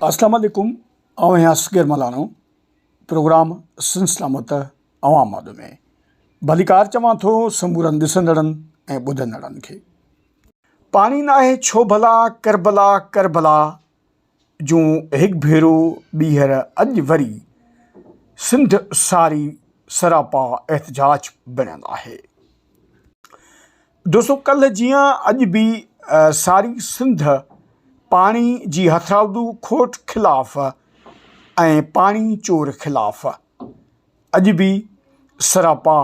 اسلام عليڪم آئون آهيان اصغر ملاڻو پروگرام سنڌ سلامت عوام آڏو ۾ ڀليڪار چوان ٿو سمورن ڏسندڙن ۽ ٻڌندڙن کي پاڻي ناهي ڇو ڀلا ڪربلا ڪربلا جون هڪ ڀيرو ٻيهر اڄ وري سنڌ ساري سراپا احتجاج بڻيل آهي دوستو ڪلهه جيان اڄ به ساري سنڌ پاڻي جي هٿرادو کوٽ خلاف ۽ پاڻي چور خلاف اڄ به سراپا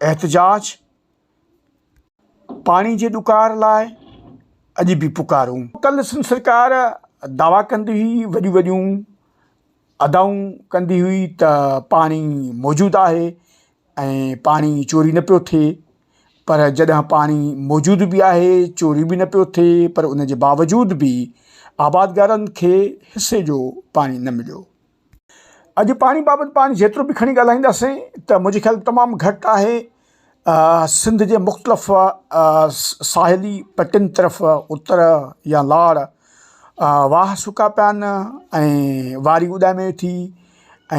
احتجاج پاڻي جي ڏڪار لاء اڄ به پڪارون. ڪلهه سنڌ سرڪار دعويٰ ڪندي هئي وڏيون وڏيون ادائون ڪندي هئي ته پاڻي موجود آهي ۽ پاڻي چوري نه پيو ٿئي پر جڏهن پاڻي موجود به آهي چوري به نه پيو ٿئي پر ان جي باوجود به آبادگارن کي حصي جو پاڻي نه مليو. اڄ پاڻي بابت پاڻ جيترو به کڻي ڳالهائينداسين ته منهنجي خيال تمام گهٽ آهي سنڌ جي مختلف ساحلي پٽين طرف اتر يا لاڙ واهه سڪا پيا آهن ۽ واري اڏامي ٿي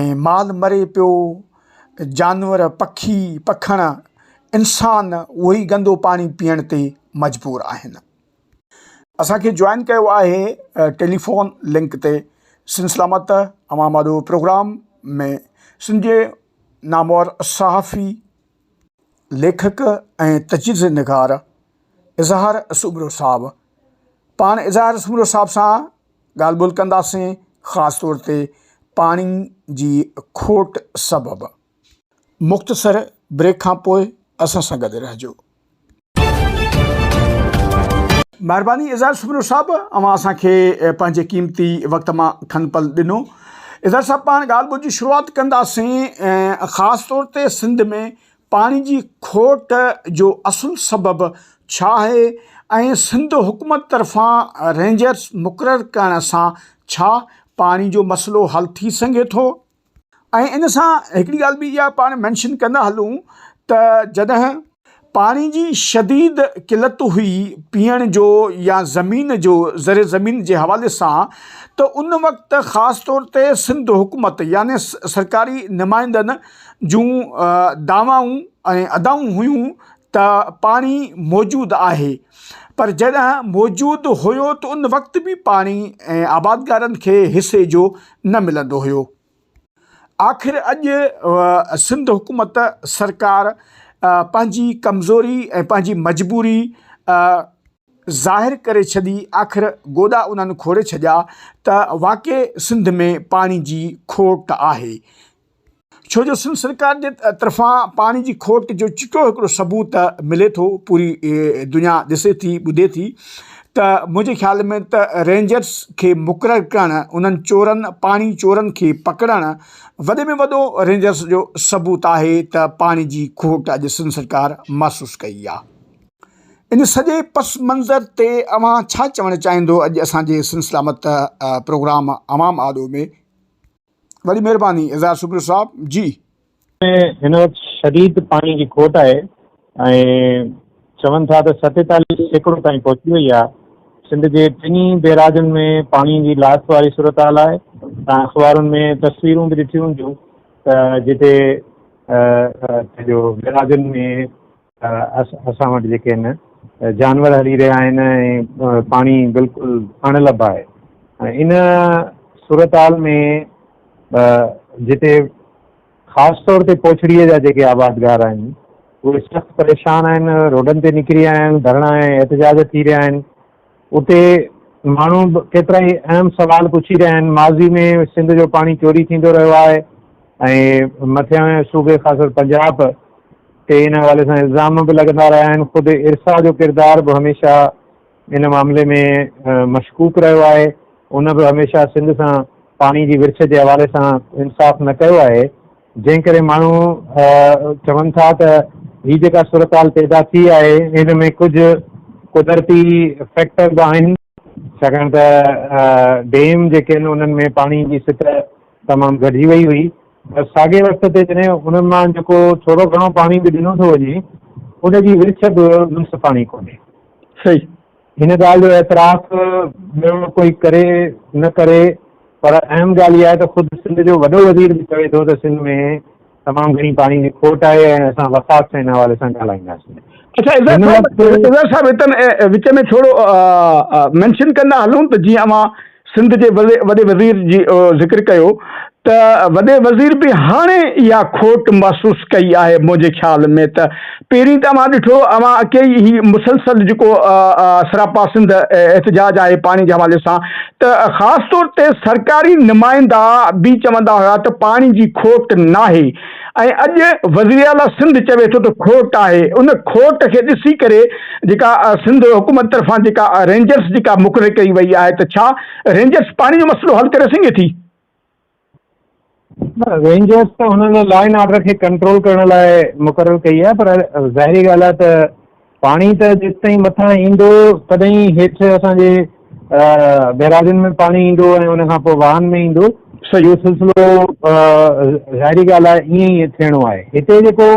۽ مال مري پيو جانور، پکي، پکڻ، انسان اهو ئي گندو پاڻي پيئڻ تي مجبور آهن. اسان کي جوائن ڪيو آهي ٽيليفون لنڪ تي سنڌ سلامت عوام آڏو پروگرام ۾ سنڌ جي نامور صحافي، ليکڪ ۽ تجزيه نگار اظهار سومرو صاحب پاڻ اظهار سومرو صاحب سان ڳالهه ٻولهه ڪنداسين خاص طور تي پاڻي جي کوٽ سبب. مختصر بريڪ کان پوء اسان سان گڏ رهجو. مهرباني اظهار سومرو صاحب اوهان اسان کي پنهنجي قيمتي وقت مان کن پل ڏنو. اظهار صاحب پاڻ ڳالهه ٻولهه جي شروعات ڪنداسين خاص طور تي سنڌ ۾ پاڻي جي کوٽ جو اصل سبب ڇا آهي ۽ سنڌ حڪومت طرفان رينجرز مقرر ڪرڻ سان ڇا پاڻي جو مسئلو حل ٿي سگهي ٿو؟ ۽ ان سان هڪڙي ڳالهه به اها پاڻ مينشن ڪندا هلون ته جڏهن پاڻي جي شديد قلت هئي پيئڻ جو يا زمين جو زر زمين جي حوالي سان ته ان وقت خاص طور تي سنڌ حڪومت يعني سرڪاري نمائندن جون دعوائون ۽ ادائون هيون ته پاڻي موجود آهي پر جڏهن موجود هيو ته ان وقت به پاڻي آبادگارن کي حصي جو نه ملندو هيو. آخر اڄ سنڌ حڪومت سرڪار پنهنجي ڪمزوري ۽ پنهنجي مجبوري ظاهر ڪري ڇڏي آخر گوڏا انهن کوڙي ڇڏيا ته واقعي سنڌ ۾ پاڻي جي کوٽ آهي. ڇو جو سنڌ سرڪار جي طرفان پاڻي جي کوٽ جو چٽو هڪڙو ثبوت ملي ٿو پوري دنيا ڏسي ٿي ٻڌي ٿي ته منهنجي خيال ۾ ته رينجرس کي مقرر ڪرڻ انهن چورن پاڻي چورن کي پڪڙڻ وڏي ۾ وڏو رينجرس جو ثبوت آهي ته پاڻي جي کوٽ اڄ سنڌ سرڪار محسوس ڪئي آهي ان سڄي پس منظر تي اوهان ڇا چوڻ چاهيندو اڄ اسان جي سنڌ سلامت پروگرام عوام آڏو ۾ وڏي مهرباني اظهار سومرو صاحب جي. ۾ هن وقت شديد پاڻي جي کوٽ آهي ۽ چون ٿا ته 47% تائين پهچي وئي آهي. سنڌ جي ٽنهي بيراجن ۾ پاڻي جي لاٿ واري صورتحال آهي. توهان اخبارن ۾ تصويرون به ڏٺيون هونديون ته جتي پنهنجو بيراجن ۾ اسان وٽ جيڪي آهن جانور هلي رهيا آهن ۽ پاڻي بلڪل اڻ لڀ آهي ۽ ان صورتحال ۾ جتي خاص طور تي پوڇڙيء جا جيڪي آبادگار آهن اهي سخت پريشان آهن روڊن تي نڪري آيا آهن ڌرڻا ۽ احتجاج ٿي رهيا آهن اتي ماڻهو به ڪيترائي اهم سوال پڇي رهيا آهن، ماضي ۾ سنڌ جو پاڻي چوري ٿيندو رهيو آهي ۽ مٿئين صوبي خاص طور پنجاب تي ان حوالي سان الزام به لڳندا رهيا آهن، خود ارسا جو ڪردار به هميشه ان معاملي ۾ مشڪوڪ رهيو آهي، ان به هميشه سنڌ سان پاڻي جي ورڇ جي حوالي سان انصاف نه ڪيو آهي. جنهن ڪري ماڻهو چون ٿا ته هي جيڪا صورتحال پيدا ٿي آهي ان ۾ ڪجهه قدرتي فيڪٽر به آهن ڇاڪاڻ ته ڊيم جيڪي آهن انهن ۾ پاڻي جي سطح تمام گهٽجي وئي هئي پر ساڳئي وقت تي جڏهن انهن مان جيڪو ٿورو گهڻو پاڻي به ڏنو ٿو وڃي ان جي ورڇ به منصفاڻي ڪونهي. صحيح. هن ڳالهه جو اعتراف ٻيو ڪوئي ڪري نه ڪري پر. پر اهم ڳالهه اها آهي ته خود سنڌ جو وڏو وزير به چوي ٿو ته سنڌ ۾ تمام گهڻي پاڻي جي کوٽ آهي ۽ اسان وفاق سان ان حوالي سان ڳالهائينداسين. اڇا اظهر هن صاحب وقت اظهر صاحب هتن وچ ۾ ٿورو مينشن ڪندا هلون ته جيئن اوهان سنڌ جي وڏي وزير جي ذڪر ڪيو ته وڏي وزير به هاڻي اها کوٽ محسوس ڪئي آهي منهنجي خيال ۾ ته پهرين ته اوهان ڏٺو اوهان اڪي هي مسلسل جيڪو سراپا سنڌ احتجاج آهي پاڻي جي حوالي سان ته خاص طور تي سرڪاري نمائندا به چوندا هيا ته پاڻي جي کوٽ ناهي ۽ اڄ وزيراعليٰ سنڌ چوي ٿو ته کوٽ آهي ان کوٽ کي ڏسي ڪري جيڪا سنڌ حڪومت طرفان جيڪا رينجرس جيڪا مقرر ڪئي وئي آهي ته ڇا رينجرس پاڻي جو مسئلو حل ڪري سگهي ٿي؟ نه رينجرس ته هنن لا اينڊ آرڊر کي ڪنٽرول ڪرڻ لاء مقرر ڪئي آهي پر ظاهري ڳالهه آهي ته پاڻي ته جيستائين مٿان ايندو تڏهن ئي هيٺ اسان جي بئراجن ۾ پاڻي ايندو ۽ ان کان پوء واهن ۾ ايندو اهو سلسلو ظاهري ڳالهه آهي ائين ئي ٿيڻو آهي هتي جيڪو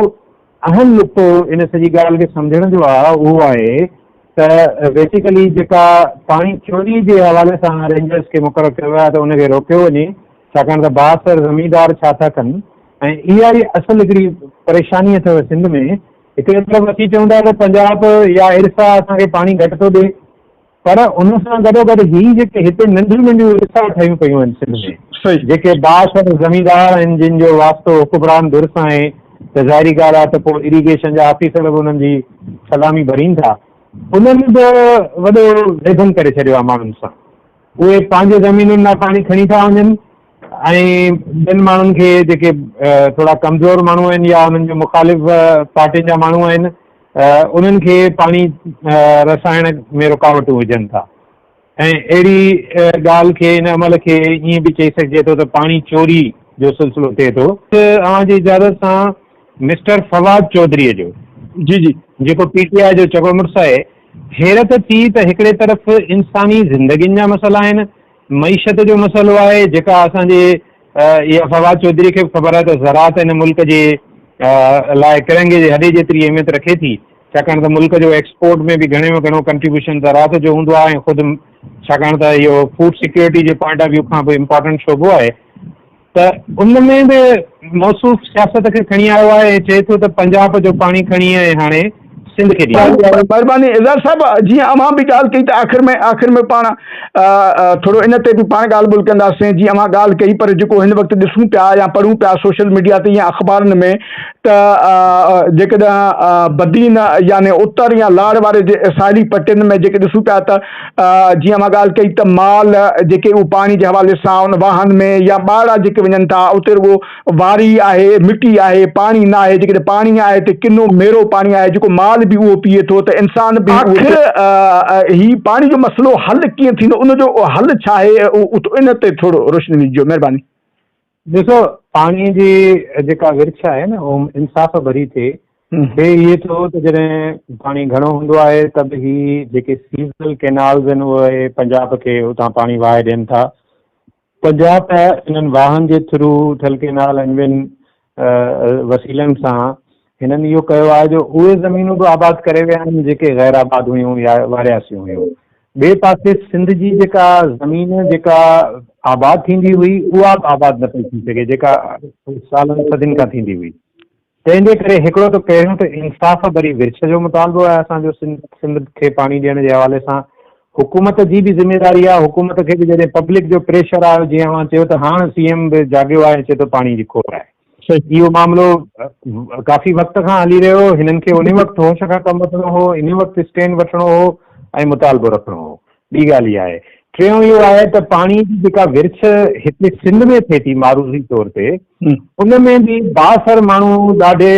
اهم نقطو ان سڄي ڳالهه کي سمجهڻ جو آهي اهو آهي ته بيسيڪلي جيڪا پاڻي چوري جي حوالي سان رينجرز کي مقرر ڪيو ويو آهي ته ان کي روڪيو وڃي ڇاڪاڻ ته بااثر زميندار ڇا ٿا ڪن ۽ اها ئي اصل هڪڙي پريشاني اٿو سنڌ ۾ هڪڙي طرف اسين چئون ٿا ته پنجاب يا ارسا اسان کي پاڻي گهٽ ٿو ڏي پر ان سان گڏوگڏ هي جيڪي هتي ننڍيون ننڍيون رسا ٺهيون پيون آهن سنڌ ۾ جيڪي بااثر زميندار آهن جن جو واسطو حڪمران ڌر سان آهي ته ظاهري ڳالهه آهي ته پوء اريگيشن جا آفيسر به انهن جي سلامي ڀرين ٿا انهن به وڏو ليبن ڪري ڇڏيو آهي ماڻهن سان اهي پنهنجي زمينن مان پاڻي کڻي ٿا وڃن ۽ ٻين ماڻهن کي جيڪي ٿورا ڪمزور ماڻهو آهن يا انهن جو مخالف پارٽين جا ماڻهو آهن انهن کي پاڻي رسائڻ ۾ رڪاوٽون وجهن ٿا ۽ اهڙي ڳالهه کي ان عمل کي ائين به چئي سگهجي ٿو ته پاڻي چوري جو سلسلو ٿئي ٿو. اوهان جي اجازت سان مسٽر فواد چوڌريء جو جي جي. جيڪو پي ٽي آء جو چڳو مڙس آهي حيرت ٿي ته هڪڙي طرف انساني زندگين جا مسئلا آهن، معيشت جو مسئلو آهي جيڪا اسان جي اها فواد چوڌري کي به خبر آهي ته زراعت هن ملڪ جي لاء ڪرنگهي جي هڏي جيتري اهميت رکي ٿي ڇاڪاڻ ته ملڪ جو ايڪسپورٽ ۾ به گهڻي ۾ گهڻو ڪنٽريبيوشن زراعت جو هوندو آهي ۽ خود ڇاڪاڻ ته اهو فوڊ سيڪيورٽي جي پوائنٽ آف ويو کان به امپارٽنٽ شعبو آهي ته ان ۾ به موصوف سياست کي کڻي آيو آهي ۽ چئي ٿو ته پنجاب جو پاڻي کڻي ۽ هاڻي سنڌ کي ڏيندو. مھرباني اظھار صاحب جيئن اوھان به ڳالھ ڪئي ته آخر ۾ آخر ۾ پاڻ ٿورو ان تي به پاڻ ڳالھ ٻولھ ڪنداسين جيئن اوھان ڳالھ ڪئي پر جيڪو ھن وقت ڏسون پيا يا پڙھون پيا سوشل ميڊيا تي يا اخبارن ۾ ته جيڪڏھن بدين يعني اتر يا لاڙ واري جي ساحلي پٽين ۾ جيڪي ڏسون پيا ته جيئن اوهان ڳالهه ڪئي ته مال جيڪي اهو پاڻي جي حوالي سان ان واهن ۾ يا ٻارڙا جيڪي وڃن ٿا اتي رڳو واري آهي مٽي آهي پاڻي نه آهي جيڪڏهن پاڻي آهي ته ڪنو ميرو پاڻي آهي جيڪو مال به اهو پيئي ٿو ته انسان به آخر هي پاڻي جو مسئلو حل ڪيئن ٿيندو ان جو حل ڇا آهي ان تي ٿورو روشني وجهجو مهرباني. ڏسو پاڻي جي جيڪا ورڇ آهي نه اهو انصاف ڀري ٿئي. ٿئي ائين ٿو ته جڏهن پاڻي گهڻو هوندو آهي ته به هي جيڪي سيزنل ڪينالز آهن اهي پنجاب کي اتان پاڻي وهائي ڏين ٿا. پنجاب انهن واهن جي ٿرو ٿل ڪينال ۽ ٻين وسيلن سان هنن اهو ڪيو آهي جو اهي زمينون به آباد ڪري ويا آهن جيڪي غير آباد هيون يا وارياسيون هيون. ٻئي پاسي سنڌ جي جيڪا زمين جيڪا آباد ٿيندي هئي اها به آباد نه پئي ٿي سگهي جيڪا سالن صدين کان ٿيندي هئي. تنهن جي ڪري هڪڙو ته پهريون ته انصاف ڀري ورڇ جو مطالبو آهي اسان جو سنڌ کي پاڻي ڏيڻ جي حوالي سان حڪومت جي به ذميواري آهي حڪومت کي به جڏهن پبلڪ جو پريشر آيو جيئن اوهان چيو ته هاڻ سي ايم به جاڳيو آهي ۽ چئي ٿو پاڻي جي کوٽ آهي. اهو معاملو ڪافي وقت کان هلي رهيو هو، هنن کي انهي وقت هوش کان ڪم وٺڻو هو، انهي وقت اسٽينڊ وٺڻو هو ۽ مطالبو رکڻو هو. ٻي ڳالهه اها آهي. ٽيون اهو آهي ته پاڻي جي جيڪا ورڇ هتي سنڌ ۾ ٿئي ٿي معروضي طور تي ان ۾ به بااثر ماڻهو ڏاڍي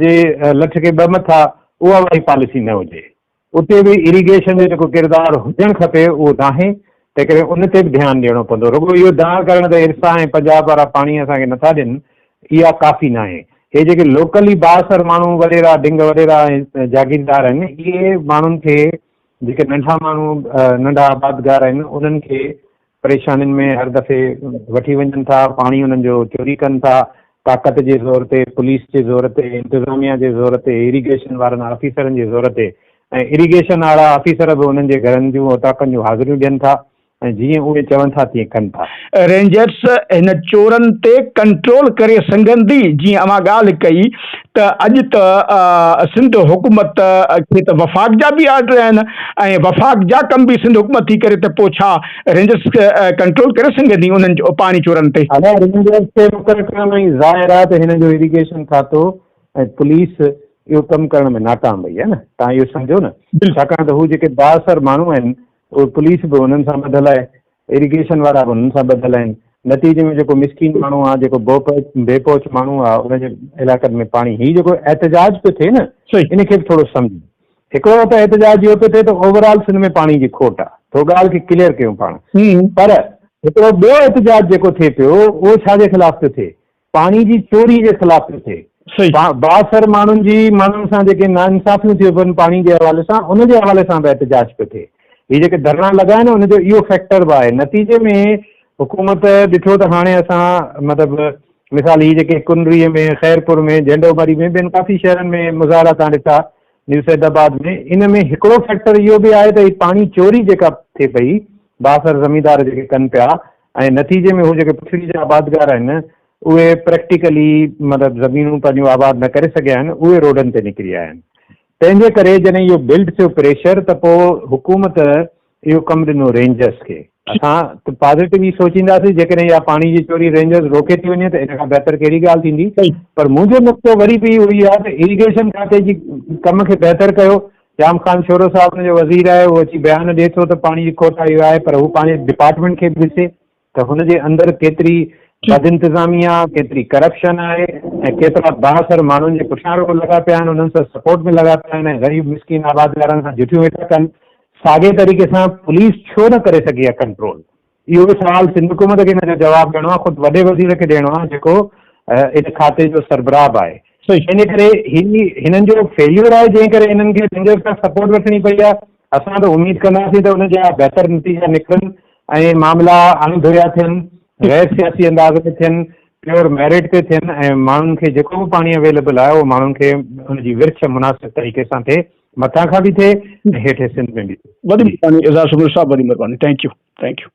جي لٺ کي ٻه مٿا اها واري پاليسي نه هجي. اتي به اريگيشن جو جيڪو ڪردار هجڻ کپي اهو ناهي، تنهنڪري ان تي به ڌيان ڏيڻو پوندو. رڳو اهو دانهن ڪرڻ ته ارسا ۽ پنجاب وارا پاڻي اسان کي نٿا ڏين، اها ڪافي ناهي. هي جيڪي لوڪلي بااثر ماڻهو وڏيرا، ڊنگ وڏيرا ۽ جاگيردار آهن، اهي ماڻهن کي جيڪي ننڍا ماڻهو، ننڍا آبادگار آهن، انهن کي پريشانين ۾ هر دفعي وٺي وڃن ٿا، پاڻي انهن جو چوري ڪن ٿا، طاقت جي زور تي، پوليس جي زور تي، انتظاميا جي زور تي، ايريگيشن وارن آفيسرن جي زور تي ۽ ايريگيشن وارا آفيسر به انهن جي گهرن جون اوطاقن جون حاضريون ڏين ٿا ۽ جيئن اهي چون ٿا تيئن ڪن ٿا. رينجرس هن چورن تي ڪنٽرول ڪري سگهندي؟ جيئن اوهان ڳالهه ڪئي ته اڄ ته سنڌ حڪومت کي ته وفاق جا به آرڊر آهن ۽ وفاق جا ڪم به سنڌ حڪومت ٿي ڪري ته پوء ڇا رينجرس ڪنٽرول ڪري سگهندي انهن پاڻي چورن تي؟ ادا رينجرس کي مقرر ڪرڻ مان ئي ظاهر آهي ته هنن جو اريگيشن کاتو ۽ پوليس اهو ڪم ڪرڻ ۾ ناڪام وئي آهي نه توهان اهو سمجهو نه ڇاڪاڻ ته هو جيڪي بااثر ماڻهو آهن اهي پوليس به انهن سان ٻڌل آهي، ايريگيشن وارا به انهن سان ٻڌل آهن، نتيجي ۾ جيڪو مسڪين ماڻهو آهي، جيڪو بي پهچ ماڻهو آهي، ان جي علائقن ۾ پاڻي هي جيڪو احتجاج پيو ٿئي نه ان کي به ٿورو سمجهو. هڪڙو ته احتجاج اهو پيو ٿئي ته اوور آل سنڌ ۾ پاڻي جي کوٽ آهي، ٿو ڳالهه کي ڪليئر ڪيون پاڻ، پر هڪڙو ٻيو احتجاج جيڪو ٿئي پيو اهو ڇا جي خلاف پيو ٿئي، پاڻي جي چوري جي خلاف پيو ٿئي. بااثر ماڻهن جي ماڻهن سان جيڪي ناانصافيون ٿيون پين پاڻي جي حوالي سان ان جي حوالي سان به احتجاج پيو ٿئي. هي جيڪي ڌرڻا لڳا آهن ان جو اهو فيڪٽر به آهي. نتيجي ۾ حڪومت ڏٺو ته هاڻي اسان مطلب مثال هي جيڪي ڪنري ۾ خيرپور ۾ جهنڊو مري ۾ ٻين ڪافي شهرن ۾ مظاهرا تان ڏٺا نيو سيد آباد ۾ ان ۾ هڪڙو فيڪٽر اهو به آهي ته هي پاڻي چوري جيڪا ٿئي پئي بااثر زميندار جيڪي ڪن پيا ۽ نتيجي ۾ هو جيڪي پڇڙي جا آبادگار آهن اهي پريڪٽيڪلي مطلب زمينون پنهنجون آباد نه ڪري سگهيا آهن اهي روڊن تي نڪري آيا آهن تنهن جي ڪري جڏهن اهو بلڊ ٿيو پريشر ته پوء حڪومت اهو ڪم ڏنو رينجرس کي اسان ته پازيٽو ئي سوچينداسين جيڪڏهن اها پاڻي جي چوري رينجرس روڪي ٿي وڃي ته ان کان بهتر ڪهڙي ڳالهه ٿيندي پر منهنجو نقطو وري به اهو ئي آهي ته اريگيشن کاتي جي ڪم کي بهتر ڪيو ڄام خان شورو صاحب ان جو وزير آهي اهو اچي بيان ڏئي ٿو ته پاڻي جي کوٽ آئي آهي پر هو پنهنجي ڊپارٽمينٽ کي به ڏسي ته هن جي اندر ڪيتري بدانتظامي آهي ڪيتري ڪرپشن آهي ۽ ڪيترا بااثر ماڻهن جي پٺيان رڳو لڳا پيا آهن انهن سان سپورٽ ۾ لڳا پيا آهن ۽ غريب مسڪين آبادگارن سان جٺيون ويٺا ڪن ساڳئي طريقي سان پوليس ڇو نه ڪري سگهي آهي ڪنٽرول اهو به سوال سنڌ حڪومت کي ان جو جواب ڏيڻو آهي، خود وڏي وزير کي ڏيڻو آهي جيڪو ان کاتي جو سربراهه به آهي. ان ڪري هي هنن جو فيليور آهي جنهن ڪري هنن کي رينجرز کان سپورٽ وٺڻي پئي آهي. اسان ته اميد ڪنداسين ته ان جا بهتر نتيجا نڪرن ۽ معاملا اڻ ڌريا ٿين، غير سياسي انداز ۾ ٿين، پيور ميرٽ تي ٿين ۽ ماڻهن کي جيڪو به پاڻي اويليبل آهي اهو ماڻهن کي ان جي ورڇ مناسب طريقي سان ٿئي، مٿان کان به ٿئي ۽ هيٺ سنڌ ۾ به ٿئي. وڏي مھرباني اعزاز سومرو صاحب وڏي مھرباني thank you thank you.